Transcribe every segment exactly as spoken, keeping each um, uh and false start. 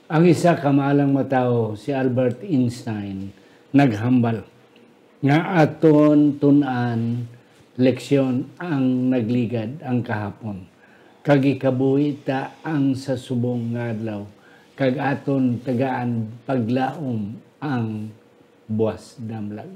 Ang isa ka maalang matawo, si Albert Einstein, naghambal nga aton tun-an leksyon ang nagligad, ang kahapon, kag ikabuhi ta ang sa subong nga adlaw, kag aton tagaan paglaom ang buas damlag.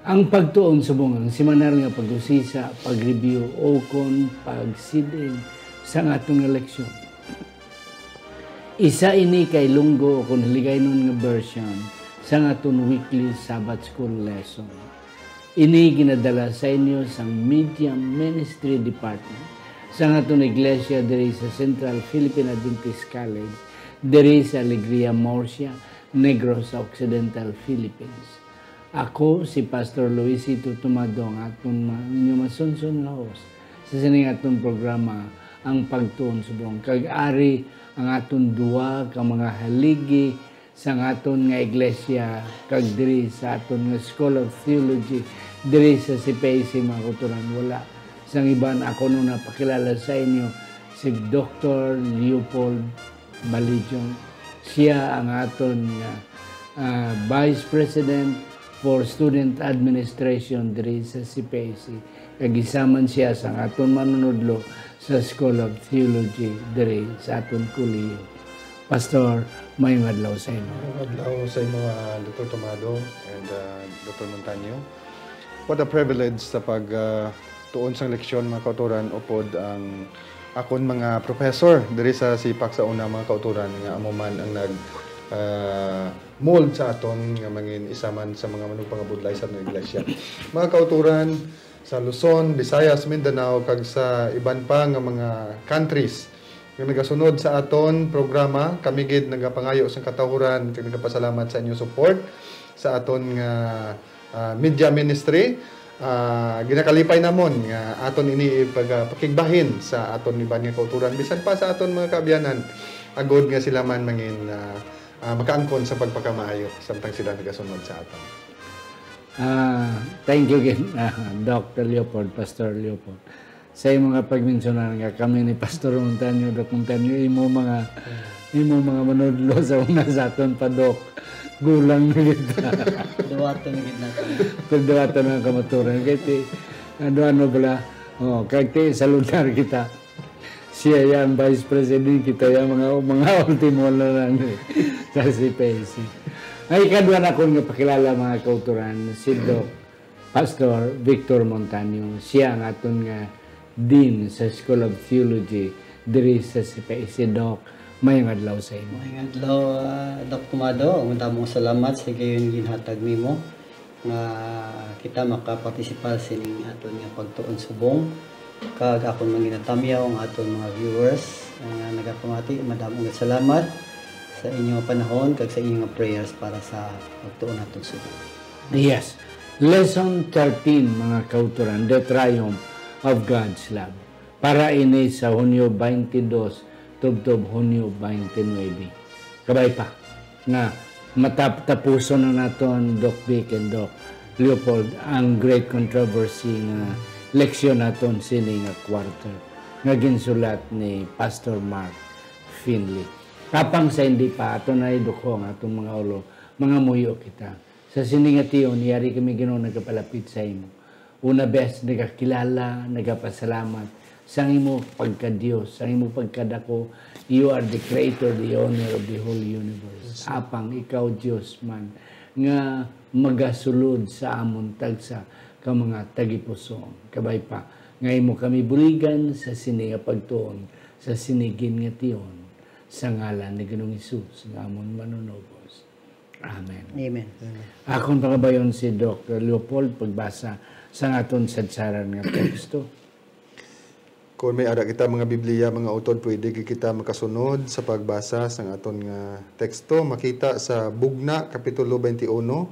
Ang pagtuon subong ang semanal nga pag-usisa, pag-review, o kon pagsid-in sa aton nga leksyon. Isa ini ka ilonggo o kon Hiligaynon nga version sang aton weekly Sabbath School lesson. Ini ginadala sa inyo sang Media Ministry Department sang aton iglesia diri sa Central Philippine Adventist College, diri sa Alegria, Murcia, Negros Occidental, Philippines. Ako si Pastor Luisito Tumado, ang aton ma-, inyo masunson nga host sa sining aton programa, Ang Pagtuon Subong. Kag ari ang aton duha ka mga haligi sa aton nga iglesia, kag diri sa aton nga School of Theology, diri sa C P I C, mga kauturan. Wala sang iban ako no napakilala sa inyo, si Doctor Leopold Balijon. Siya ang aton nga, ah, Vice President for Student Administration diri sa C P I C. Kag isa man siya sa aton manunudlo sa School of Theology diri sa aton kolehiyo. Pastor, mayong adlaw sa imo. Mayong adlaw sa imo, ah, Doctor Tomado and, ah, Doctor Montaño. What a privilege sa pag, ah, tuon sang leksyon, mga kauturan, upod ang akon mga professor diri sa sipak sa una, mga kauturan, nga amo man ang nag, ah, mold sa aton nga mangin isa man sa mga manugpangabudlay sa aton iglesia. Mga kauturan, sa Luzon, Visayas, Mindanao, kag sa iban pa nga mga countries nga nagasunod sa aton programa, kami gid nagapangayo sang katahuran kag nagapasalamat sa inyong support sa aton nga, ah, media ministry. Ah, ginakalipay namon nga aton ini ipag-, ah, pakigbahin sa aton iban nga kauturan, bisan pa sa aton mga kaabyanan, agod nga sila man mangin, ah, ah, makaangkon sa pagpakamaayo samtang sila nagasunod sa aton. Ah, thank you again, ah, Doctor Leopold, Pastor Leopold. Sa imo nga pagmensionar nga kami ni Pastor Montaño, Doc Montaño, imo mga, imo mga manudlo sa una sa aton pa, Doc. Gulang na kita. Duwaton na gid nato. Pero duwaton ang kamaturan. Kay ti, ano, ano bala? Oh, kay ti, saludar kita. Siya ya ang vice president, kita ya mga, mga ultimo na lang, eh, sa C P I C. Ang ikadwa na akon nga pakilala, mga kauturan, si Doc Pastor Victor Montaño. Siya ang aton nga Dean sa School of Theology diri sa C P I C. Doc, mayong adlaw sa imo. Mayong adlaw, ah, Doc Tomado. Ang damo salamat sa gayon ginhatag nimo nga kita makapartisipar sining aton nga pagtuon subong. Kag akon man ginatamyaw ang aton mga viewers nga nagapamati, madamo nga salamat sa inyo panahon kag sa inyo nga prayers para sa pagtuon naton subong. Yes. Lesson thirteen, mga kauturan, The Triumph of God's Love. Para ini sa Hunyo twenty-two tubtob Hunyo twenty-nine. Kabay pa nga matap-, tapuson na naton, Doc Vic and Doc Leopold, ang great controversy nga leksyon naton sini nga quarter nga ginsulat ni Pastor Mark Finley. Apang sa hindi pa, ato na iduko ang atong mga ulo, mangamuyo kita. Sa sini nga tion, yari kami, Ginoo, nagapalapit sa imo. Una bes, nagakilala, nagapasalamat sang imo pagka-Dios, sang imo pagkadako. You are the creator, the owner of the whole universe. Yes, sir. Apang ikaw, Dios man, nga magasulod sa amon tagsa ka mga tagipusoon. Kabay pa, nga imo kami buligan sa sini nga pagtuon, sa sini gid nga tion, sa ngalan ni Ginoong Hesus nga amon Manunubos. Amen. Amen. Amen. Akon pangabayon si Doc Leopold pagbasa sa aton sadsaran nga teksto. Kung may ara kita mga Biblia, mga utod, pwede gid kita makasunod sa pagbasa sang aton nga teksto. Makita sa Bugna, Kapitulo twenty-one,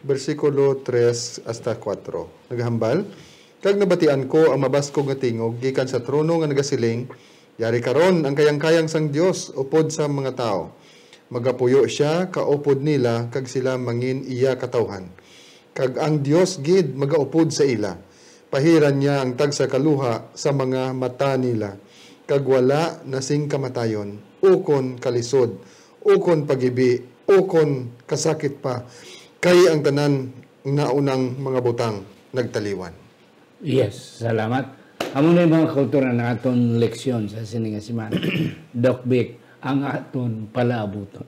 bersikulo tres hasta kuwatro. Nagahambal, "Kag nabatian ko ang mabaskog nga tingog gikan sa trono nga nagasiling, 'Yari karon ang kayang-kayang sang Dios upod sa mga tawo. Magapuyo sia kaupod nila, kag sila mangin iya katawhan. Kag ang Dios gid magaupod sa ila. Pahiran niya ang tagsa ka luha sa mga mata nila, kag wala na sing kamatayon, ukon kalisod, ukon pagibi, ukon kasakit pa, kay ang tanan nga naunang mga butang nagtaliwan." Yes, salamat. Amo na yung mga kultura na aton leksyon sa sini nga semana. Doc Vic, ang aton palaabuton.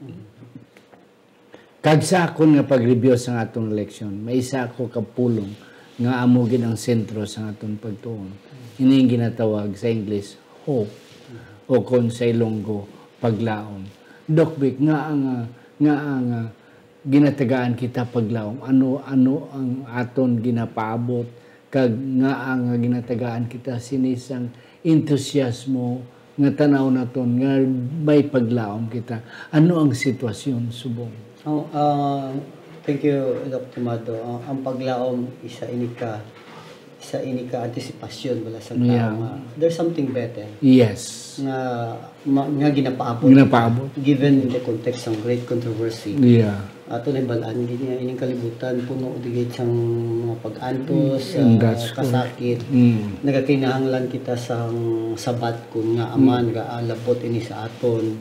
Kag sa akon nga pag-review sa aton leksyon, may isa ako ka pulong nga amo gid ang sentro sa aton pagtuon. Ini ang ginatawag sa English, hope, o kon sa Ilonggo, paglaom. Doc Vic, nga ang, ah, nga ang, ah, ginatagaan kita paglaom? Ano, ano ang aton ginapaabot, kag nga ang ginatagaan kita sini sang entusiasmo nga tanaw naton nga may paglaom kita? Ano ang sitwasyon subong? Oh, ah, thank you, Doc Tomado. Ah, ang paglaom, isa ini ka, isa ini ka antisipasyon bala sa tao Yeah. nga there's something better Yes. nga ma-, nga ginapaabot. Ginapaabot. Given the context ng great controversy. Yeah. Ato na balaan gid nga ining kalibutan puno digid sang mga pag-antos, Mm, ah, that's correct. kasakit. Mm. Nagakinahanglan kita sang sabat kun nga ama Mm. nagaalabot ini sa aton.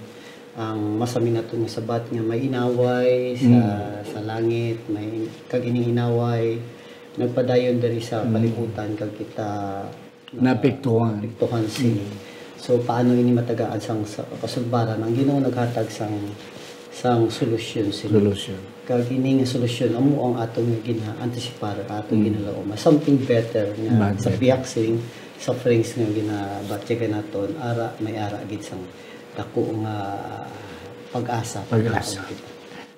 Ang masaminaton nga sabat nga may inaway sa, Mm. sa langit, may kag ining inaway nagpadayon diri sa Mm. kalibutan kag kita Naapektuhan. Naapektuhan sini. Mm. So, paano ini matagaan sang sa-, kasulbaran? Ang Ginoo naghatag sang, sang solusyon sini. Solusyon. Kag ini nga solusyon, amo ang aton nga gina-anticipar, aton Mm. ginalaom. Something better nga Bad sa better. biyak sing sufferings nga ginabatyagan naton, ara, may ara gid sang dako nga pag-asa. Pag-asa. Paglaom kita.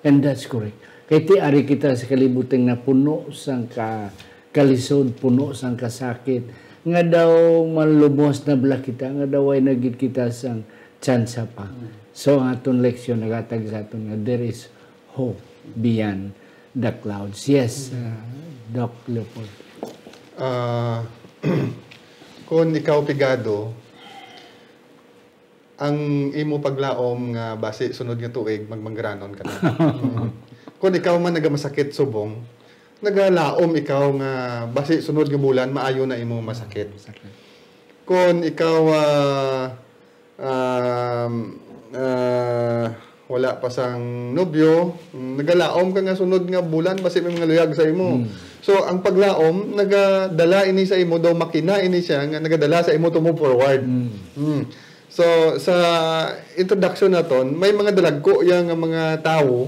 And that's correct. Kay ti ari kita sa kalibutan nga puno sang ka-, kalisod, puno sang kasakit, nga daw malumos na bala kita, nga daw way na gid kita sang tsansa pa. Mm. So, ang aton leksyon naghatag sa aton nga there is hope beyond the clouds. Yes, Mm. uh, Doc Leopold. Ah, kung ikaw pigado, ang imo paglaom nga basi sunod nga tuig, magmanggaranon ka na. Mm. Kung ikaw man nagamasakit subong, nagalaom ikaw nga basi sunod nga bulan, maayo na imo masakit. Masakit. Kung ikaw, ah, um, ah, wala pa sang nobyo, mm, nagalaom ka nga sunod nga bulan, basi may mga luyag sa imo. Mm. So, ang paglaom, nagadala ini sa imo, daw makina ini siya, nga nagadala sa imo to move forward. Mm. Mm. So, sa introduction naton, may mga dalagko iya nga mga tawo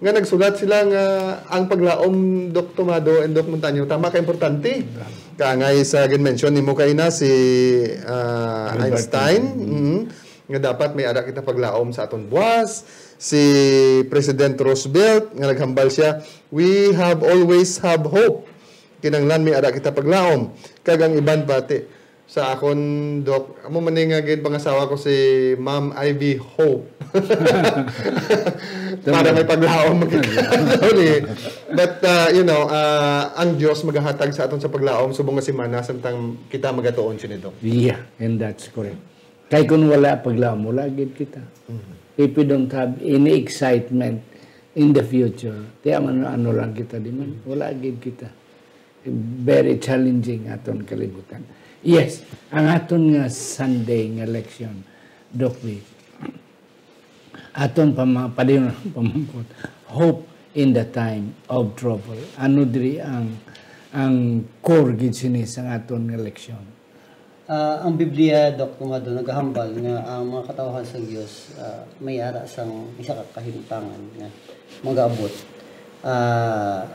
nga nagsulat sila nga ang paglaom, Doc Tomado and Doc Montaño, tama ka importante. Kaangay sa gin-mention nimo kaina si, ah, Albert Einstein, Einstein. Mm, nga dapat may ara kita paglaom sa aton buwas. Si President Roosevelt, nga naghambal siya, "We have always have hope." Kinahanglan may ara kita paglaom. Kag ang iban pati, sa akon, Doc, amo man ni nga ginpangasawa ko si Ma'am Ivy Hope. Para Tama. may paglaom man kita. Sorry. But, uh, you know, uh, ang Dios magahatag sa aton sa paglaom subong nga semana samtang kita magatuon sini, Doc. Yeah, and that's correct. Kay kung wala paglaom, wala gid kita. Mhm. If we don't have any excitement in the future, tiya man ano lang kita di man, wala gid kita. Very challenging aton kalibutan. Yes, ang aton nga Sunday nga leksyon, Doc V, aton pa, padayon pamangkot, hope in the time of trouble. Ano diri ang, ang core gid sini sang aton nga leksyon? Ah, ang Biblia, Doc Tomado, nagahambal nga ang mga katawhan sa Dios, ah, may ara sang isa ka kahimtangan nga magaabot. Ah,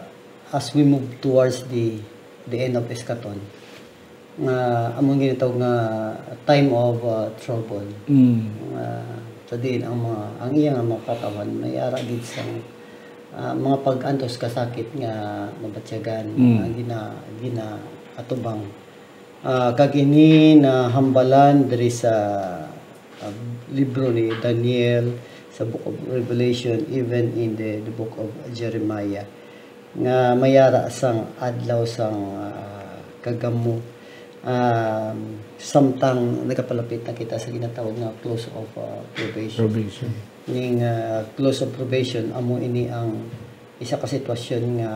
as we move towards the, the end of eschaton, nga among ginatawag nga time of, ah, trouble. Mm. Nga sa diin ang mga, ang iya nga mga katawhan may ara gid sang, ah, mga pag-antos kasakit nga mabatyagan, Mm. nga gina-, ginaatubang. Ah, kag ini nahambalan diri sa, ah, libro ni Daniel, sa Book of Revelation, even in the, the Book of Jeremiah, nga may ara sang adlaw sang, ah, kagamo. Um, samtang nagapalapit na kita sa ginatawag nga close of, ah, probation. Probation. Ning, ah, close of probation, amo ini ang isa ka sitwasyon nga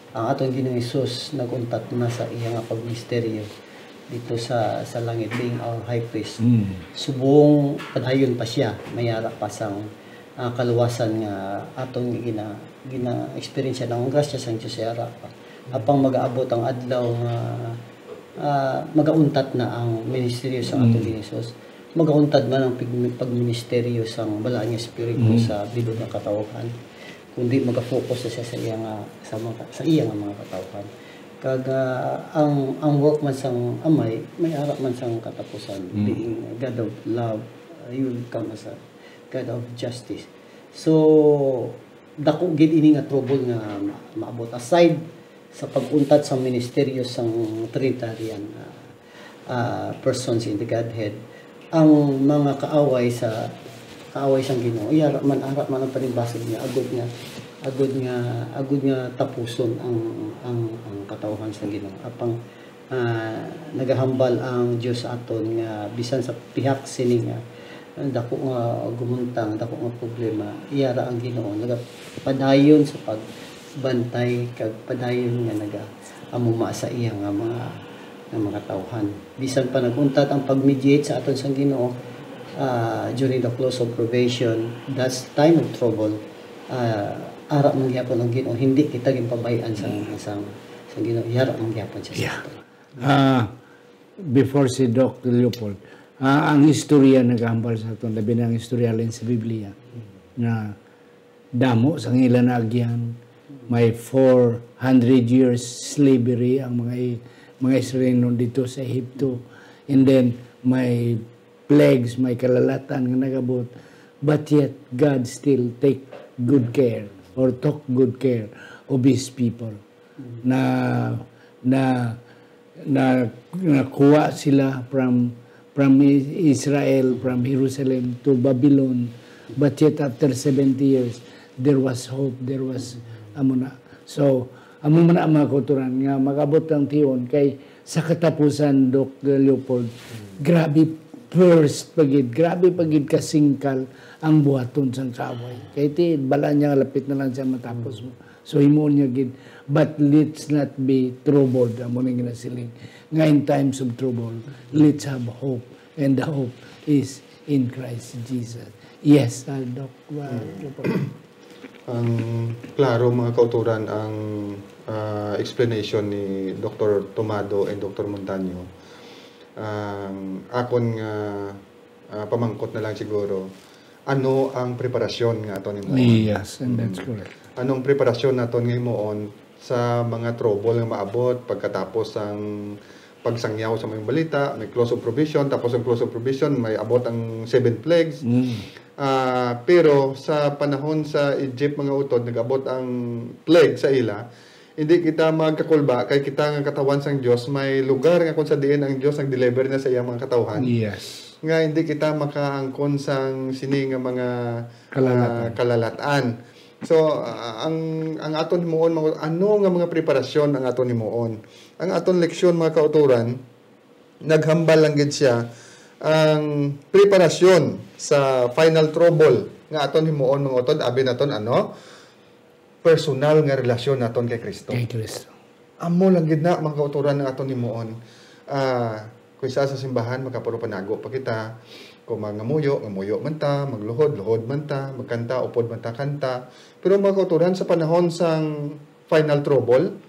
ang aton Ginoong Hesus nag-untat na sa iya nga pagmisteryo dito sa, sa langit, being our high priest. Mm. Subong padayon pa siya, may ara pa sang, ah, kaluwasan nga aton gina-, gina-experience na ang grasya sang Dios ay ara pa. Apang magaabot ang adlaw nga, ah, magauntat na ang ministeryo sa aton Mm. Ginoong Hesus. Magauntat man ang pig-, pagministeryo sang Balaan nga Espiritu Mm. sa bilog nga katawhan, kundi magafocus na siya sa iya nga, sa mga, sa iya nga mga katawhan. Kag, ah, ang, ang work man sang Amay, may ara man sang katapusan, Mm. being a God of love, uh, he will come as a God of justice. So, dako gid ini nga trouble nga ma-, maabot. Aside sa pag-untat sang ministeryo sang Trinitarian, ah, ah, persons in the Godhead, ang mga kaaway sa, kaaway sang Ginoo, iya ra man, ara man ang panimbasig niya, agod nga, agod nga, agod nga tapuson ang, ang, ang katawhan sang Ginoo. Apang, ah, nagahambal ang Dios sa aton nga bisan sa pihak sini nga, ah, dako nga gumuntang, dako nga problema, iya ra ang Ginoo nagapadayon sa pagbantay kag padayon nga naga-, amuma sa iya nga mga, nga mga tawhan. Bisan pa nag-untat ang pag-mediate sa aton sang Ginoo, ah, during the close of probation, that's time of trouble, ah, ara man gyapon ang Ginoo, hindi kita ginpabay-an sang, sang, sang Ginoo, yara man gyapon siya sa Yeah. aton. Ah, before si Doc Leopold, ah, ang istorya nagahambal sa aton, labi na ang istorya halin sa Biblia, nga damo sang ila naagyan. May four hundred years slavery ang mga i-, mga Israelinon dito sa Ehipto. And then, may plagues, may kalalatan nga nagabot. But yet, God still take good care or took good care of His people. Na, na na nakuha sila from, from I-, Israel, from Jerusalem to Babylon. But yet after seventy years, there was hope, there was, amo na. So, amo man ang mga kauturan nga mag-abot ang tion kay sa katapusan, Doc Leopold, grabe first pa gid, grabe pa gid kasingkal ang buhaton sang kaaway. Kay ti, bala niya nga lapit na lang siya matapos mo. So, himuon niya gid, "But let's not be troubled," amo ning ginasiling, nga in times of trouble, let's have hope, and the hope is in Christ Jesus. Yes, uh, Doc, uh, Mm. Doc. Ang klaro, mga kauturan, ang, ah, explanation ni Doktor Tomado and Doktor Montaño. Ang akon nga, ah, pamangkot na lang siguro, ano ang preparasyon nga aton himuon? Yes, and that's Mm. correct. Anong preparasyon naton nga himuon sa mga trouble nga maabot pagkatapos sang pagsangyaw sa maayong balita, may close of probation, tapos ang close of probation, may abot ang seven plagues. Mm. Ah, pero sa panahon sa Egypt, mga utod, nag-abot ang plague sa ila. Hindi kita magkakulba, kay kita nga katawhan sang Dios, may lugar nga kung sa diin ang Dios nag-deliver na sa iyang mga katawhan. Yes. Nga hindi kita makaangkon sang sini nga mga, Kalalatan. ah, kalalatan. So, ah, ang, ang aton himuon, mga, ano nga mga preparasyon ang aton himuon? Ang aton leksyon, mga kauturan, naghambal lang gid siya ang preparasyon sa final trouble nga aton himuon, mga utod, abi naton, ano? Personal nga relasyon naton kay Kristo. Kay Kristo. Amo lang gid na, mga kauturan, ang aton himuon. Ah, kung sa, sa simbahan, makapuro panago pa kita. Kung mangamuyo, ngamuyo man ta, magluhod, luhod man ta, magkanta, upod man ta, kanta. Pero, mga kauturan, sa panahon sang final trouble,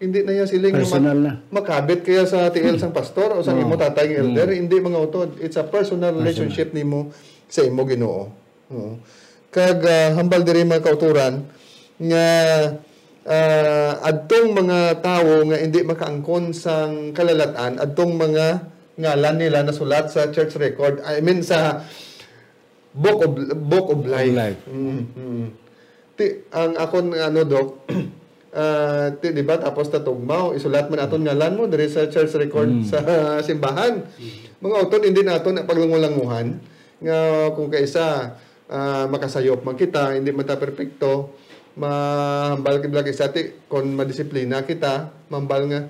hindi na yan siling nga ma-, Personal na. makabit kaya sa tiil Hmm. sang pastor o sang Oo. imo tatay nga elder. Hmm. Hindi, mga utod. It's a personal Personal. relationship nimo sa imo Ginoo. Oo. Kag, ah, hambal diri, mga kauturan, nga, ah, adtong mga tawo nga hindi makaangkon sang kalalatan, adtong mga ngalan nila nasulat sa church record, I mean, sa Book of, Book of Life. Life. Mm, mm. Ti-, ang akon, ano, Doc, Ah, ti, di ba? Tapos tatugmaw, isulat man aton ngalan mo diri sa church record Mm. sa simbahan. Mga utod, hindi naton na paglangulanguhan nga kung kaisa, ah, makasayop man kita, hindi man ta perpekto, mahambal kita, kaisa ti, kung madisiplina kita, mahambal nga,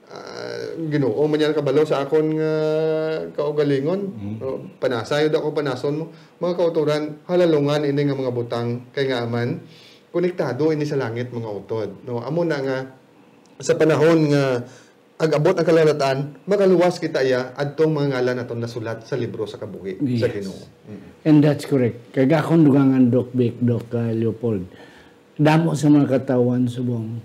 ah, Ginoo man yan kabalo sa akon nga kaugalingon. Mm. O, panasa yun ako, panason mo. Mga kauturan, halalungan ini nga mga butang kay nga man, konektado ini sa langit, mga utod, no? Amo na nga, sa panahon nga ag-abot ang kalalatan, magaluwas kita iya adtong mga ngalan naton nasulat sa libro sa kabuhi sa Yes. Ginoo. Mm. And that's correct. Kag akong dugangan, Doc Vic, Doc, uh, Leopold, damo sa mga katawhan subong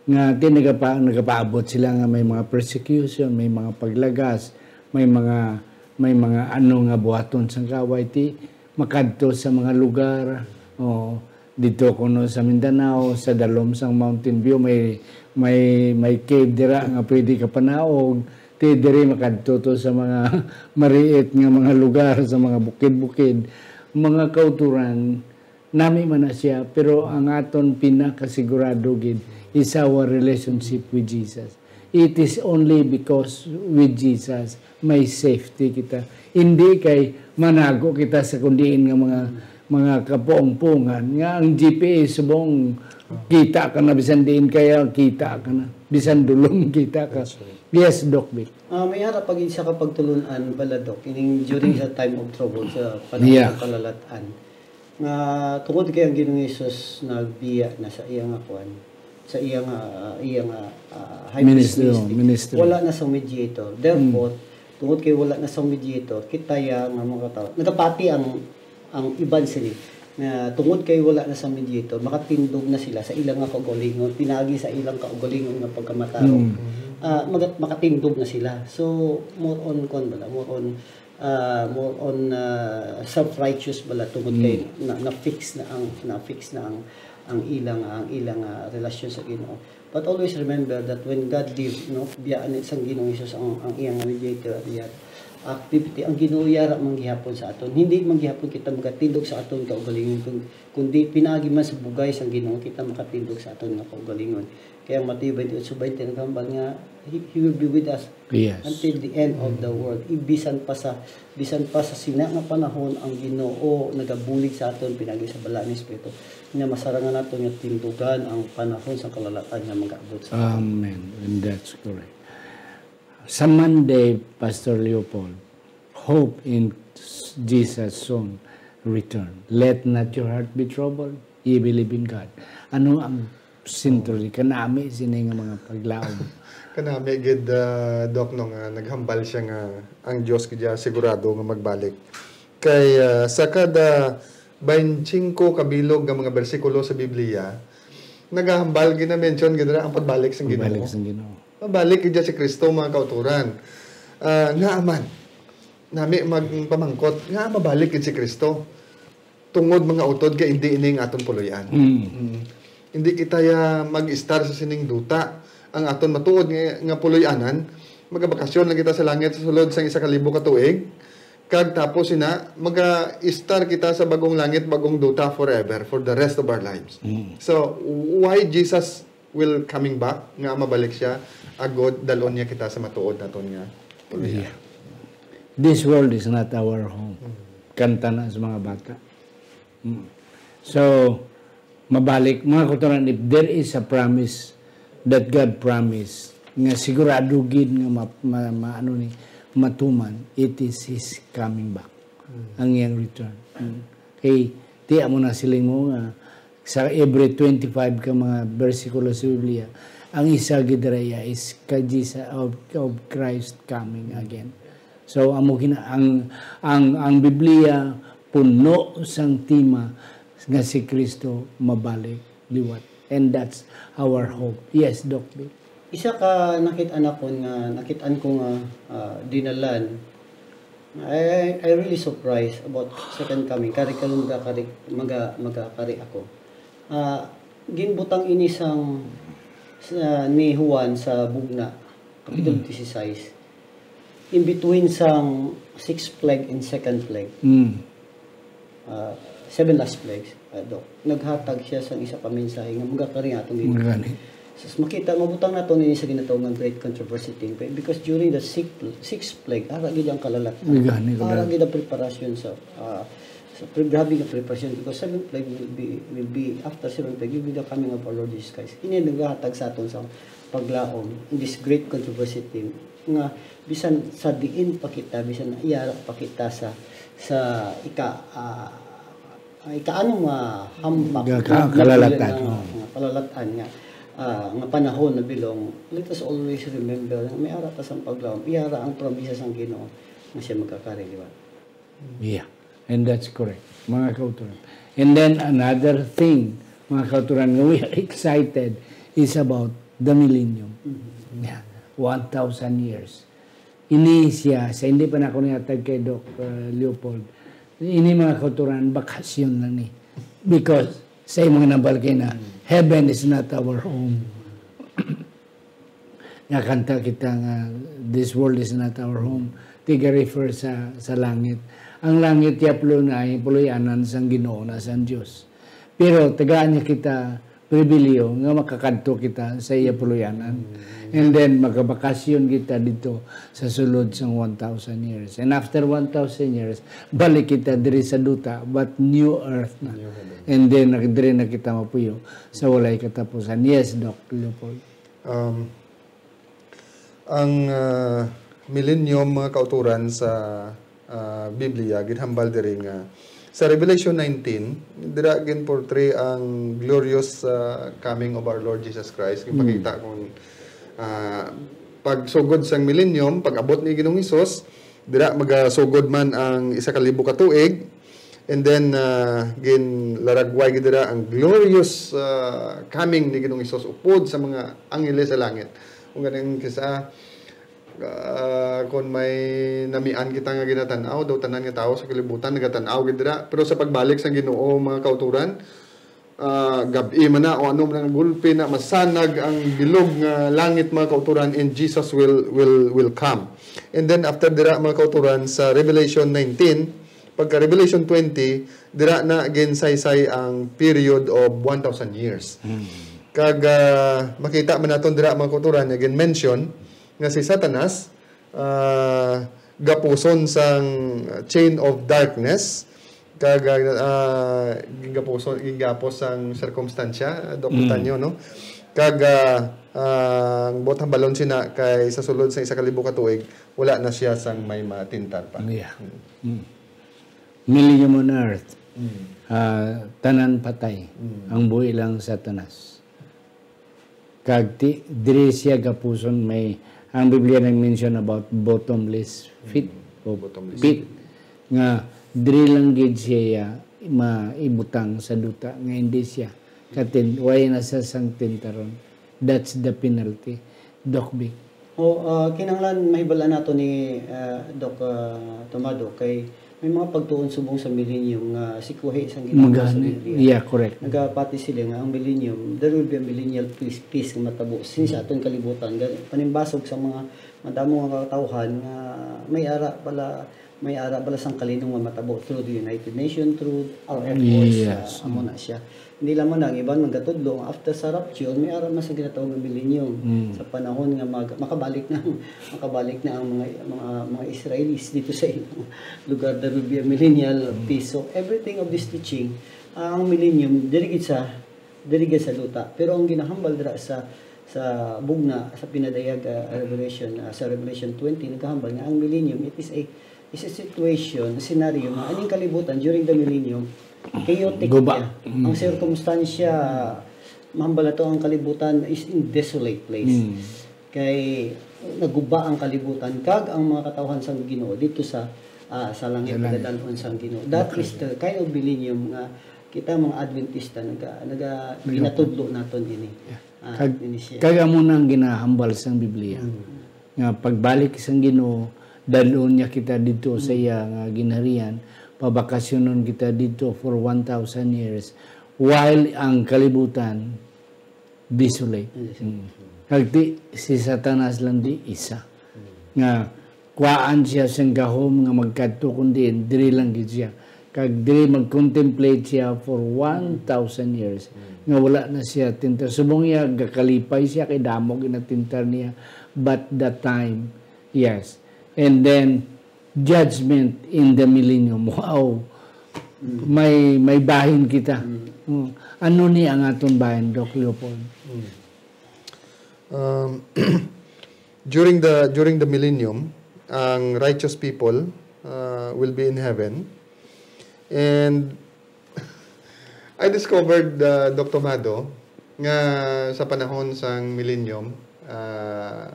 nga ti nagapa-, nagapaabot sila nga may mga persecution, may mga paglagas, may mga, may mga ano nga buhaton sang kaaway, ti makadto sa mga lugar, o dito kuno sa Mindanao, sa dalom sang Mountain View, may, may, may cave dira nga pwede ka panaog. Ti diri makadto to sa mga mariit nga mga lugar, sa mga bukid-bukid. Mga kauturan, nami man na siya, pero ang aton pinakasigurado gid is our relationship with Jesus. It is only because with Jesus may safety kita. Hindi kay manago kita sa kundiin nga mga, mga kapuongpongan nga ang G P S subong kita ka na, bisan diin kaya kita ka na, bisan dulom kita ka. That's right. Yes, Doc Vic. Ah, may ara pag isa ka pagtulun-an bala, Doc, ining during sa time of trouble, sa panahon Yeah. sa kalalat-an, nga tungod kay ang Ginoong Jesus nagbiya na sa iya nga kwan, sa iya nga, ah, iya nga, ah, high priest Ministry, oh, ministry, ministry. Wala na sa mediator. Therefore, Mm. tungod kay wala na sa mediator, kita ya nga mga tao, nagapati ang, ang iban sini, nga tungod kay wala na sa mediator, makatindog na sila sa ilang nga kaugalingon, pinagi sa ilang kaugalingon nga pagkamatarong. Mm. Ah, maga-, makatindog na sila. So, more on, kwan bala, more on, ah, more on, ah, self-righteous bala, tungod kay Mm. na, na-fix na ang, na-fix na ang, ang ilang, ang ilang, ah, relasyon sa Ginoo. But always remember that when God live, no, biyaan ni sang Ginoong Jesus ang, ang iyang mediator, yara activity, ang Ginoo yara man gihapon sa aton. Hindi man gihapon kita magatindog sa aton kaugalingon, kun-, kundi pinaagi man sa bugay sang Ginoo kita makatindog sa aton nga kaugalingon. Kaya ang Mateo twenty-eight twenty naghambal nga, he, he will be with us Yes. until the end of the Mm. world. Ibisan pa sa, bisan pa sa sina nga panahon, ang Ginoo nagabulig sa aton pinagi sa Balaan nga Espiritu, nga masarangan naton nga tindugan ang panahon sa kalalatan nga magaabot sa aton. Amen. And that's correct. Sa Monday, Pastor Leopold, hope in Jesus' soon return. Let not your heart be troubled. Ye believe in God. Ano ang sentro ni kanami sini nga mga paglaom? Kanami gid, ah, Doc, no, nga naghambal siya nga ang Dios gid siya sigurado nga magbalik. Kay, ah, sa kada twenty-five ka bilog nga mga bersikulo sa Biblia, nagahambal, gina-mention gid ra ang pagbalik sang Ginoo. Pagbalik sang Ginoo. Mabalik gid siya si Kristo, mga kauturan. Ah, ngaa man, nami magpamangkot, nga mabalik gid si Kristo? Tungod, mga utod, kay hindi ini ang aton puloy-an. Mm. Mm. Hindi kita ya mag-istar sa sining duta. Ang aton matuod nga, nga puloy-anan, magabakasyon lang kita sa langit sa sulod sang isa ka libo ka tuig. Kag tapos sina, maga-istar kita sa bagong langit, bagong duta forever, for the rest of our lives. Mm. So, why Jesus will coming back, nga mabalik siya, agod dalon niya kita sa matuod naton nga puloy-an. Yeah. This world is not our home. Mm. Kanta na sa mga bata. Mm. So, mabalik, mga kauturan, if there is a promise that God promised, nga sigurado gid nga ma-, ma-, ma-, ano ni, matuman, it is His coming back. Mm. Ang iyang return. Mm. Kay, tiya mo na siling mo nga, sa every twenty-five ka mga bersikulo sa Biblia, ang isa gid ra iya is ka Jesus, of, of Christ coming again. So, amo gina-, ang, ang, ang Biblia puno sang tema nga si Kristo mabalik liwat. And that's our hope. Yes, Doc Vic. Isa ka nakit-an akon nga, nakit-an ko nga, ah, dinalan. I, I, I really surprised about second coming. Kari karon magakari, maga-, magakari ako. Ah, ginbutang ini sang, sa, ni Juan sa Bugna, Kapitulo Mm. disisais. In between sang sixth plague and second plague. Mm. Ah, seven last plagues. Ah, Doc, naghatag siya sang isa ka mensahe nga magakari nga atong gid. Gani. Sus, makita, mabutang nato ni sa ginatawag nga Great Controversy Theme. Because during the sixth, sixth plague, ara gid ang kalalat. Gani, ara gid ang preparasyon sa, ah, sa pre-, grabe nga preparasyon. Because seventh plague will be, will be, after seventh plague, will be the coming of our Lord Jesus Christ. Ini naghatag sa aton sa paglaom in this Great Controversy Theme nga bisan sa diin pa kita, bisan iyara pa kita sa, sa ika, ah, ang ikaano nga hampak, nga ka-, nga kalalatan, nga, oh, nga kalalatan nga, ah, nga panahon na bilong, let us always remember nga may ara ta sang paglaom, iyara ang promisa sang Ginoo nga siya magkakari, di ba? Yeah, and that's correct, mga kauturan. And then another thing, mga kauturan, nga we are excited is about the millennium. Mm-hmm. Yeah, one thousand years. Ini siya, sa hindi pa nako nihatag kay Doc, uh, Leopold, ini, mga kauturan, bakasyon lang ni. Because sa imong nambal kay na, heaven is not our home. Nga kanta kita nga, "This world is not our home." Tiga refer sa, sa langit. Ang langit ya pulo na ay puloy-anan sang Ginoo na sang Dios. Pero tagaan niya kita pribiliyo nga makakadto kita sa iya puloy-anan. And then, magabakasyon kita dito sa sulod sang one thousand years. And after one thousand years, balik kita diri sa duta, but new earth na. New heaven. And then, nag-, diri na kita mapuyo sa walay katapusan. Yes, Doc Leopold. Um, ang, ah, millennium, mga kauturan, sa, ah, Biblia, ginhambal diri nga sa Revelation nineteen, dira gin-portray ang glorious, ah, coming of our Lord Jesus Christ. Mm. Ginpakita kung, ah, pagsugod sang millennium, pag-abot ni Ginoong Hesus, dira magasugod man ang isa ka libo ka tuig, and then, ah, ginlaragway gid dira ang glorious, ah, coming ni Ginoong Hesus upod sa mga angeles sa langit. Kung ganing kisa, ah, kung may namian kita nga ginatan-aw, daw tanan nga tawo sa kalibutan nagatan-aw gid dira. Pero sa pagbalik sang Ginoo, mga kauturan, ah, gab-i man na o ano man ang gulpi na, masanag ang bilog nga langit, mga kauturan, and Jesus will, will, will come. And then after dira, mga kauturan, sa Revelation nineteen, pagka Revelation twenty, dira na ginsaysay ang period of one thousand years. Mm. Kag, ah, makita man naton dira, mga kauturan, nga gin-mention nga si Satanas, ah, gapuson sang chain of darkness, kag, ah, gingapuson, gingapos sang sirkumstansya, Doc Mm. Tanyo, no? Kag, ah, ah, ang buot hambalon sina kay sa sulod sa isa ka libo ka tuig, wala na siya sang may matintar pa. Yeah. Mm. Mm. Millennium on earth, Mm. ah, tanan patay. Mm. Ang buhi lang Satanas. Kag ti-, diri siya gapuson may, ang Biblia nag-mention about bottomless pit Mm. o Bottomless pit, pit. Nga diri lang gid siya maibutang sa duta nga hindi siya katin-, wala na siya sang tintaron. That's the penalty. Doc Vic. O, ah, kinahanglan mahibal-an nato ni, ah, Doc, ah, Tomado kay may mga pagtuon subong sa millennium nga sikwahi sang ginhambal sa Magani. Biblia. Yeah, correct. Nagapati sila nga ang millennium, there will be a millennial peace, peace nga matabo sa Mm. aton kalibutan. Gan-, panimbasog sa mga madamo nga katawhan nga may ara bala, may ara bala sang kalinong nga matabo through the United Nations, through our efforts, Yes. ah, amo na siya. Hindi lamang na, ang iban man gatudlo nga after sa rapture, may ara man sa ginatawag nga millennium. Mm. Sa panahon nga mag-, makabalik na, makabalik na ang mga, mga, mga Israelis dito sa ilang lugar, there will be a millennial Mm. peace. So, everything of this teaching, ah, ang millennium, diri gid sa, diri gid sa duta. Pero ang ginahambal dira sa, sa bugna, sa pinadayag, ah, Revelation, ah, sa Revelation twenty, nagahambal nga ang millennium, it is a is a situation, a scenario nga aning kalibutan during the millennium, chaotic Guba. siya. Mm. Ang sirkumstansya, mahambal nato ang kalibutan is in desolate place. Mm. Kay naguba ang kalibutan, kag ang mga katawhan sang Ginoo dito sa, ah, sa langit, Sa langit. Nagadalhon sang Ginoo. That Okay. is the kind of millennium nga kita mga Adventista naga, naga, Ginoo. ginatudlo naton ini. Yeah. Ah, Kag, ini siya. Kag amo na ang ginahambal sang Biblia. Mm. Nga pagbalik sang Ginoo, dalhon niya kita didto sa Mm. iya nga ginharian, pabakasyonon kita didto for one thousand years, while ang kalibutan desolate. Desolate. Mm. Kag ti, si Satanas lang di isa. Mm. Nga kuhaan siya sing gahom nga magkadto, kundi diri lang gid siya. Kag diri mag-contemplate siya for one thousand years, nga wala na siya tinter. Subong niya, gakalipay siya kay damo ginatinter niya. But the time, yes. And then, judgment in the millennium. Wow! May, may bahin kita. Mm. Ano ni ang aton bahin, Doc Leopold? Um, during the during the millennium, ang righteous people uh, will be in heaven. And I discovered, uh, Doc Tomado, nga sa panahon sang millennium, uh,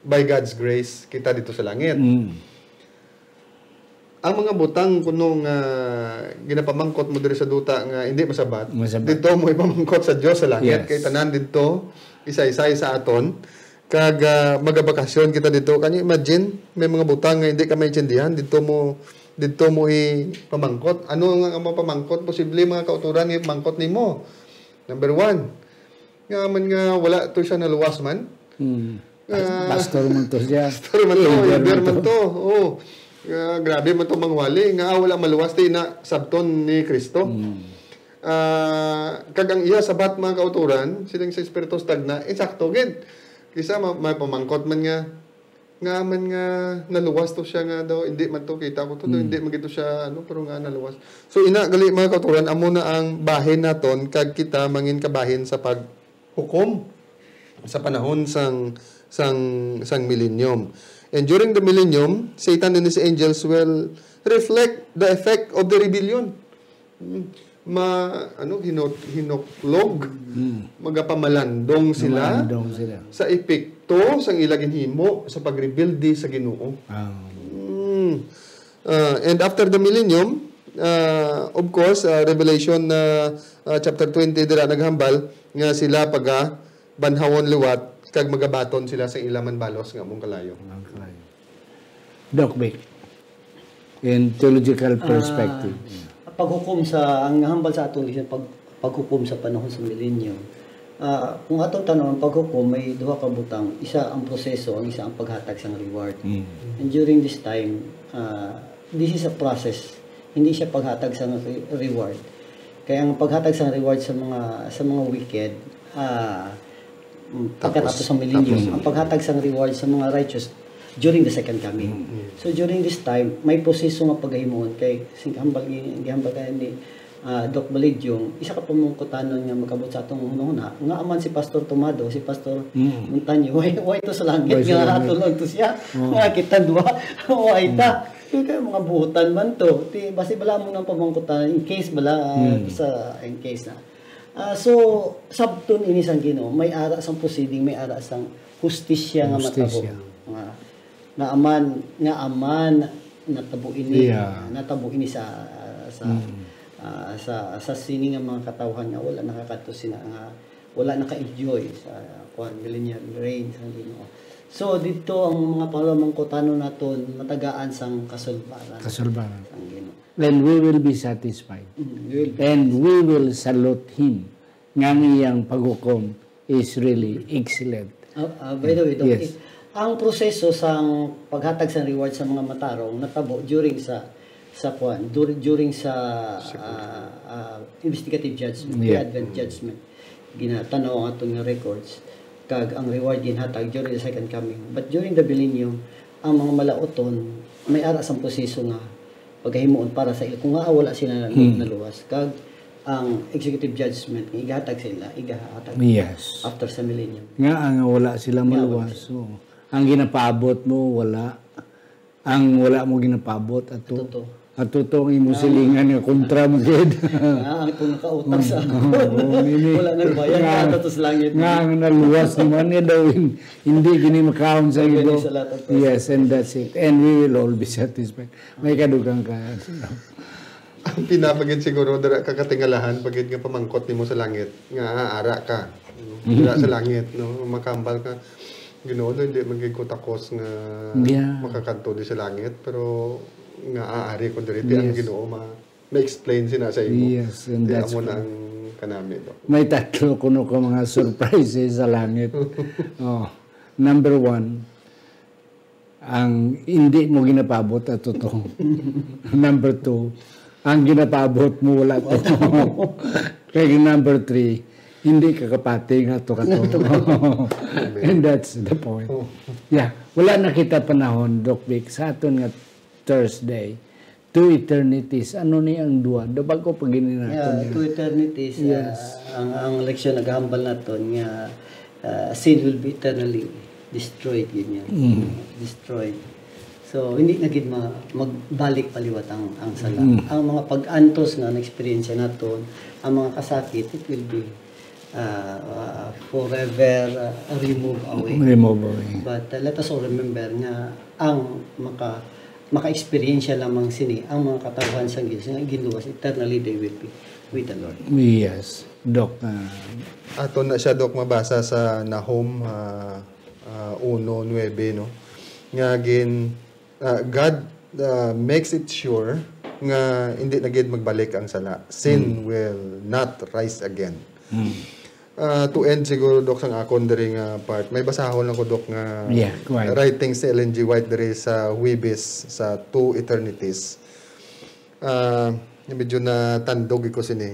by God's grace, kita dito sa langit. Mm. Ang mga butang kuno nga ginapamangkot mo diri sa duta nga hindi masabat, Masabat. dito mo ipamangkot sa Dios sa langit. Yes. Kay tanan dito, isa-isa sa aton. Kag ah, magabakasyon kita dito. Can you imagine? May mga butang nga hindi ka maintindihan. Dito mo, dito mo ipamangkot. Ano nga ang mapamangkot? Posible mga kauturan nga ipamangkot nimo. Number one, nga man nga wala to siya naluwas man. Hmm. Ah. Pastor man to siya. Pastor man to, Elder elder man man to. to. Oh. Ah, grabe man to mangwali nga wala maluwas di na sabton ni Kristo. Hmm. Ah, kag ang iya sabat, mga kauturan, siling sa Espiritu sa tagna, insakto gid. Kisa ma- may pamangkot man nga, nga man nga naluwas to siya nga daw, hindi man to kita ko to, daw, Hmm. hindi man gid to siya, ano, pero nga naluwas. So, ina, gali, mga kauturan, amo na ang bahin naton, kag kita mangin kabahin sa paghukom sa panahon sang, sang, sang millennium. And during the millennium, Satan and his angels will reflect the effect of the rebellion. Mm. Ma, ano, hinot, hinoklog, Mm. magapamalandong sila Malandong sila. sa epekto sang ila ginhimo sa pagrebelde sa Ginoo. Ah. Mm. Uh, and after the millennium, uh, of course, uh, Revelation uh, uh, chapter twenty dira naghambal nga sila paga banhawon liwat kag magabaton sila sa ila man balos nga among kalayo. Doc Vic, in theological Ah, perspective. Paghukom sa, ang hambal sa aton is pag, paghukom sa panahon sa milenyo. Ah, kung aton tan-awon, ang paghukom may duha ka butang. Isa ang proseso, ang isa ang paghatag sang reward. Mm. And during this time, ah, this is a process. Hindi siya paghatag sang re- reward. Kaya ang paghatag sang reward sa mga sa mga wicked, ah, mm, pagkatapos Tapos, sa milenyo, tapos. Ang paghatag sang reward sa mga righteous during the second coming. So during this time, may proseso nga pagahimuon kay sing hambal ni gihambal kay ni ah, Doc Balidyong, isa ka pamangkutanon nga magkabot sa atong hunahuna, nga aman si Pastor Tomado, si Pastor Mm. Montaño, way, way to sa langit Way sa nga langit. atulog to siya. Oo. Nga kita duha, way ta. Yung kaya mga buhutan man to. Ti, basi bala mo ng pamangkutan, in case bala, ah, Mm. sa, in case na. Ah, so, sabton ini sang Ginoo, may ara sang proceeding, may ara sang hustisya nga matabo. Hustisya. Nga, nga aman, nga aman natabo ini, Yeah. natabo ini sa sa Mm. ah, sa sa sini nga mga katawhan nga wala nakakadto sina nga wala naka-enjoy sa kuan millennial reign sa Ginoo. So dito ang mga pamangkutanon naton matagaan sang kasulbaran Kasulbaran. sang Ginoo. Then we will be satisfied. Mm, yun. And we will salute him. Nga ang iyang paghukom is really excellent. Ah, ah, by the way, Doc, Yes. eh, ang proseso sang paghatag sang reward sa mga matarong natabo during sa sa kwan, dur- during sa ah, ah, investigative judgment, Yeah. pre-advent judgment. Ginatanaw ang aton nga records kag ang reward ginhatag during the second coming. But during the millennium, ang mga malauton may ara sang proseso nga pagahimuon para sa ila kung nga wala sila nalu- Hmm. naluwas kag ang executive judgment nga igahatag sa ila, igahatag Yes. after sa millennium. Nga ang wala sila Nga wala maluwas. So, ang ginapaabot mo, wala. Ang wala mo ginapaabot, ato. Ato to. Ato to ang imo silingan nga kontra mo gid. Ah, ang itong nakautang sa Oo, oo, nini. wala nagbayad Nga, na ato sa langit. Nga ang naluwas naman niya daw, hin- hindi gini makaon sa May ido. ganun sa lahat of places. Yes, and that's it. And we will all be satisfied. May kadugang ka. Ang pinapagid siguro dara ka katingalahan pagid nga pamangkot nimo sa langit nga aara ka. Dira sa langit, no? Makambal ka. Ginoo, no, hindi man gid ko takos nga Yeah. makakadto di sa langit, pero nga aari ko diri, ti ang Yes. Ginoo ma ma-explain sina sa imo. Yes, and Ti that's amo na correct. Ang kanami, Doc. May tatlo kuno ka mga surprises sa langit. Oh, number one, ang hindi mo ginapabot at totoo. Number two, Ang ginapaabot mo, wala to. Kay number three, hindi ka kapati nga to, kato. And that's the point. Oh. Yeah, wala na kita panahon, Doc Vic, sa aton nga Thursday. Two eternities. Ano ni ang duha? Do bago pa gini naton Yeah, niya. two eternities. Yes. Ah, ang, ang leksyon naghambal naton nga ah, sin will be eternally destroyed, yun yan. Mm. Destroyed. So, hindi na gid ma-, magbalik paliwat ang, ang sala. Mm. Ang mga pag-antos nga na-experience naton, ang mga kasakit, it will be ah, ah, forever ah, remove away. Remove away. But ah, let us all remember nga ang maka maka-experience lamang sini ang mga katawhan sang Dios nga ginluwas, eternally they will be with the Lord. Yes, Doc. Ah, Ato na siya, Doc, mabasa sa Nahum ah, ah, uno nuebe, no? Nga gin, ah, God ah, makes it sure nga hindi na gid magbalik ang sala. Sin Mm. will not rise again. Mm. Ah, to end siguro, Doc, sang akon diri nga part, may basahon lang ko, Doc, nga Yeah, go ahead. writing si Ellen G. White diri sa Huwebes sa Two Eternities. Ah, medyo natandog ko sini.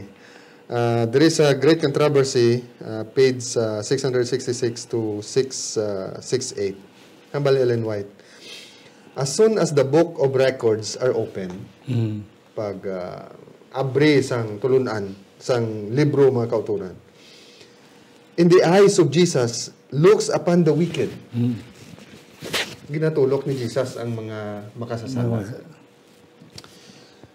Ah, diri sa Great Controversy, ah, page ah, six hundred sixty-six to six, ah, six eight. Hambal ni Ellen White, "As soon as the book of records are open," Mm. pag ah, abri sang tulun-an, sang libro, mga kauturan, "in the eyes of Jesus looks upon the wicked." Mm. Ginatulok ni Jesus ang mga makasasala. Mga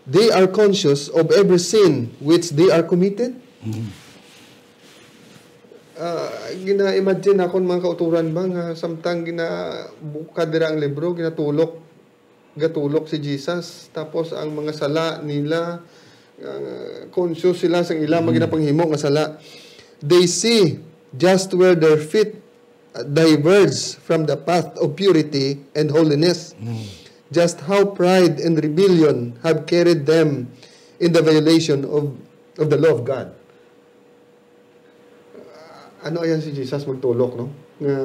They are conscious of every sin which they are committed. Mm. Ah, gina-imagine nakon, mga kauturan, ba nga samtang ginabuka dira ang libro, ginatulok, gatulok si Jesus, tapos ang mga sala nila, ah, conscious sila sa ila Mm. mga ginapanghimo nga sala. They see just where their feet diverge from the path of purity and holiness, Mm. just how pride and rebellion have carried them in the violation of, of the law of God. Ano ayan si Jesus magtulok, no? Nga,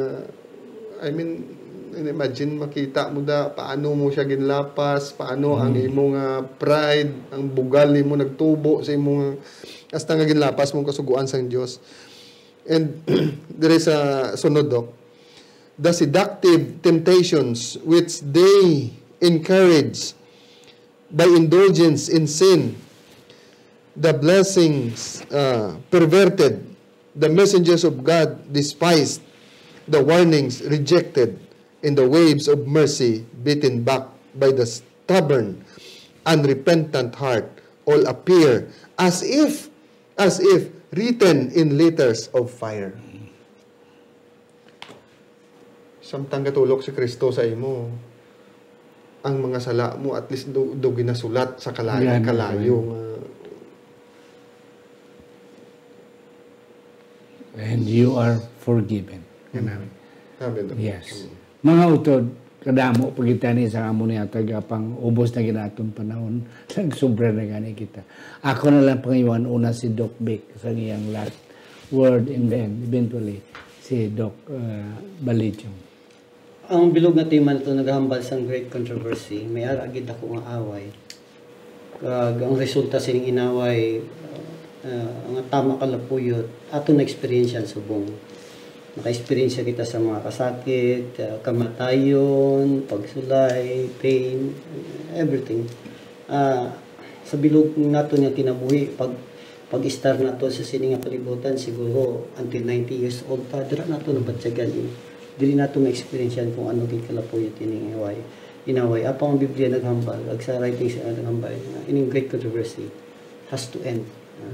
I mean, imagine, makita mo da, paano mo siya ginlapas, paano ang Mm. imo nga pride, ang bugal nimo nagtubo sa imo nga, hasta nga ginlapas mo ang kasugoan sang Dios. And diri sa sunod, Doc, the seductive temptations which they encourage by indulgence in sin, the blessings uh, perverted, the messengers of God despised, the warnings rejected, and the waves of mercy beaten back by the stubborn, unrepentant heart all appear as if, as if written in letters of fire. Samtang gatulok si Kristo sa imo, ang mga sala mo, at least, do, do ginasulat sa kalayo, Yan, kalayo yan. nga And you are forgiven. Amen. Amen. Yes. Mm. Mga utod, kadamo pa kita ni sa amo ni atag pang ubos na ginaton panahon. Nagsobra na gani kita. Ako na lang pangayoan una si Doc Vic sa iyang last word, and then eventually si Doc uh, Balichong. Ang bilog nga tema nato nagahambal sang Great Controversy, may ara gid ako nga away. Kag ang resulta sining inaway, ah, nga tama kalapuyot, ato na eksperyensya subong. Naka-eksperyensya kita sa mga kasakit, ah, kamatayon, pagsulay, pain, everything. Ah, sa bilog nato nga kinabuhi, pag pag-istar nato sa sini nga kalibutan, siguro until ninety years old pa, dira nato nabatyagan ini. Diri nato ma-experience kung ano gid kalapuyot ining inaway. Inaway, apang ang Biblia naghambal, ag sa writings nga naghambal, nga ining great controversy has to end. Uh,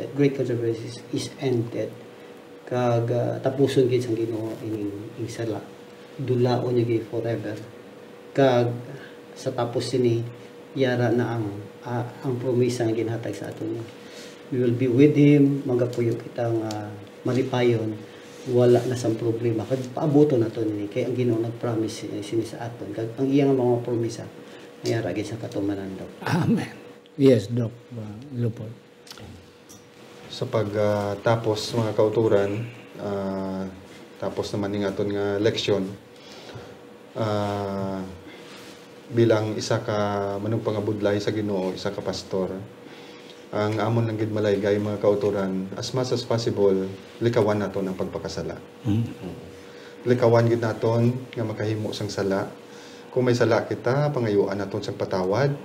uh, great controversy is, is ended. Kag uh, tapuson gid sang Ginoo ining, ining sala. Dulaon niya gid forever. Kag sa tapos sini, yara na ang, ah, ang promisa nga ginhatag sa aton. We will be with Him, magapuyo kita nga malipayon, wala na sang problema. Kag paabuton nato nini, kay ang Ginoo nag-promise sini, sini sa aton. Kag ang iya nga mga promisa, mayara gid sa katumanan, Doc. Amen. Yes, Doc. Uh, Lupon. Sa pag, ah, tapos, mga kauturan, ah, tapos naman ning aton nga leksyon, ah, Bilang isa ka manugpangabudlay sa Ginoo, isa ka pastor, ang amon lang gid malaygay, mga kautoran, as much as possible, likawan naton ang pagpakasala. Mm. Likawan gid naton nga makahimo sang sala. Kung may sala kita, pangayuan naton sang patawad,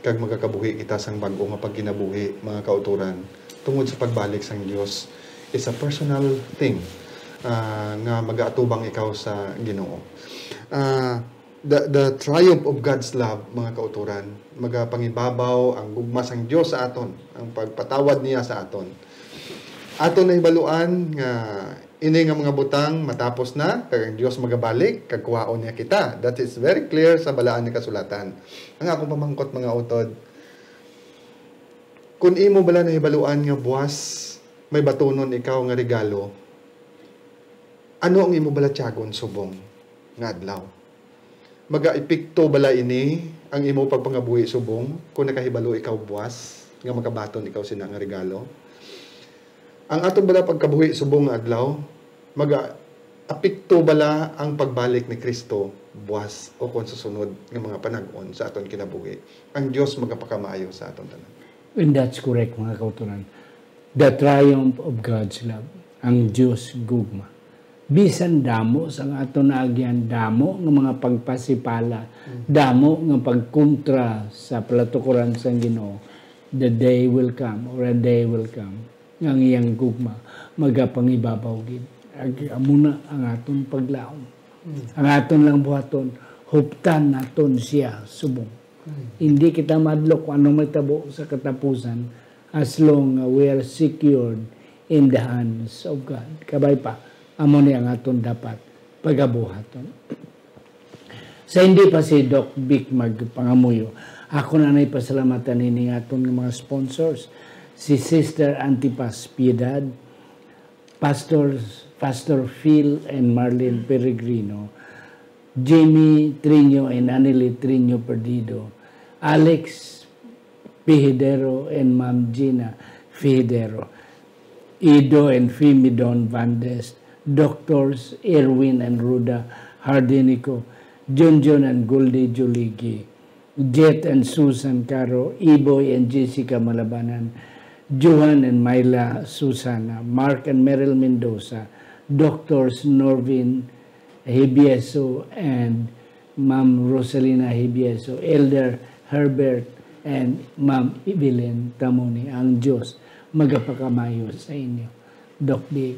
kag magakabuhi kita sang bag-o nga pagkinabuhi, mga kautoran, tungod sa pagbalik sang Dios. It's a personal thing, ah, nga magaatubang ikaw sa Ginoo. Ah, the, the triumph of God's love, mga kautoran, magapangibabaw ang gugma sang Dios sa aton, ang pagpatawad niya sa aton. Aton nahibaluan nga ini nga mga butang matapos na, kag ang Dios magabalik, kag kuhaon niya kita. That is very clear sa Balaan nga Kasulatan. Ang akong pamangkot, mga utod, kun imo bala nahibaluan nga buwas may batunon ikaw nga regalo, ano ang imo balatyagon subong nga adlaw? Magaepekto bala ini ang imo pagpangabuhi subong kung nakahibalo ikaw buwas nga makabaton ikaw sina nga regalo? Ang aton bala pagkabuhi subong nga adlaw, magaapekto bala ang pagbalik ni Cristo buwas o kon sa sunod nga mga panag-on sa aton kinabuhi? Ang Dios magapakamaayo sa aton tanan. And that's correct, mga kauturan. The triumph of God's love. Ang Dios gugma. Bisan damo sang aton naagyan, damo nga mga pagpasipala, damo nga pagkontra sa palatukuran sang Ginoo, the day will come, or a day will come, nga ang iyang gugma magapangibabaw gid. Ag-, amo na ang aton paglaom. Ang aton lang buhaton, huptan naton siya subong. Hindi kita madlok kung ano may tabo sa katapusan, as long nga we are secured in the hands of God. Kabay pa, amo ni ang aton dapat pagabuhaton. Sa hindi pa si Doc Vic magpangamuyo, ako na nay pasalamatan ini nga aton nga mga sponsors, si Sister Antipas Piedad, Pastor, Pastor Phil and Marlene Peregrino, Jimmy Triño and Annelie Triño Perdido, Alex Pihidero and Ma'am Gina Pihidero, Ido and Fimi Don Vandes, Doctors Erwin and Ruda Hardinico, Junjun and Goldie Juligi, Jet and Susan Caro, Iboy and Jessica Malabanan, Johan and Myla Susana, Mark and Meryl Mendoza, Doctors Norvin Hibieso and Ma'am Rosalina Hibieso, Elder Herbert and Ma'am Evelyn Tamoni. Ang Dios magapakamayo sa inyo. Doc Vic.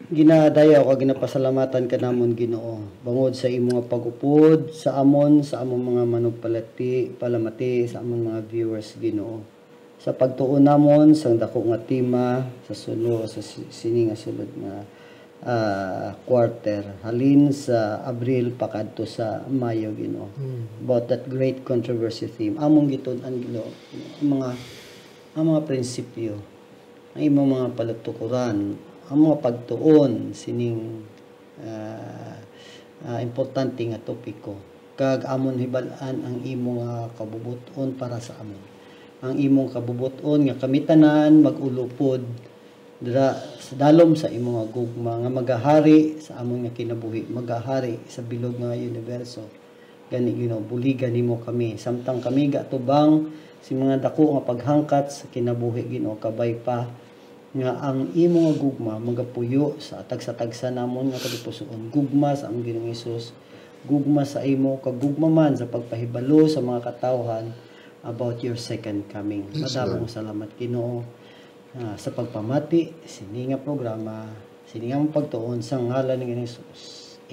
Ginadayaw kag ginapasalamatan ka namon, Ginoo, bangod sa imo nga pag-upod sa amon, sa amon mga manugpalati, palamati, sa amon mga viewers, Ginoo. Sa pagtuon namon sang dako nga tema sa suno sa si- sini nga sulod nga ah, quarter, halin sa Abril pakadto sa Mayo, Ginoo. About that great controversy theme, among gitun-an, Ginoo, ang mga ang mga prinsipyo, ang imong mga palatukuran, ang mga pagtuon sining ah, ah, importante nga topiko, kag amon hibal-an ang imo nga kabubot-on para sa amon. Ang imong kabubot-on nga kami tanan mag-ulupod dira sa dalom sa imo nga gugma, nga magahari sa amon nga kinabuhi, magahari sa bilog nga universo. Gani, Ginoo, buligan nimo kami samtang kami gatubang sa mga dako nga paghangkat sa kinabuhi, Ginoo, kabay pa nga ang imo nga gugma magapuyo sa tagsa-tagsa namon nga kalipusoon. Gugma sa among Ginoong Hesus, gugma sa imo, kag gugma man sa pagpahibalo sa mga katawhan about your second coming. Yes, Madamo Lord. Salamat, Ginoo, ah, sa pagpamati sini nga programa, sini nga pagtuon sa ngalan ni Ginoong Hesus.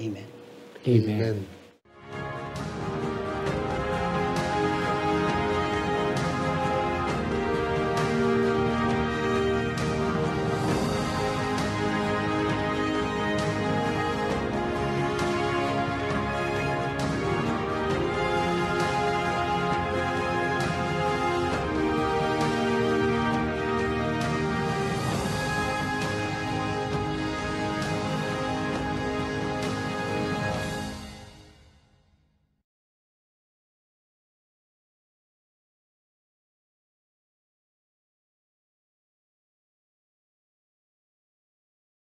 Amen. Amen. Amen.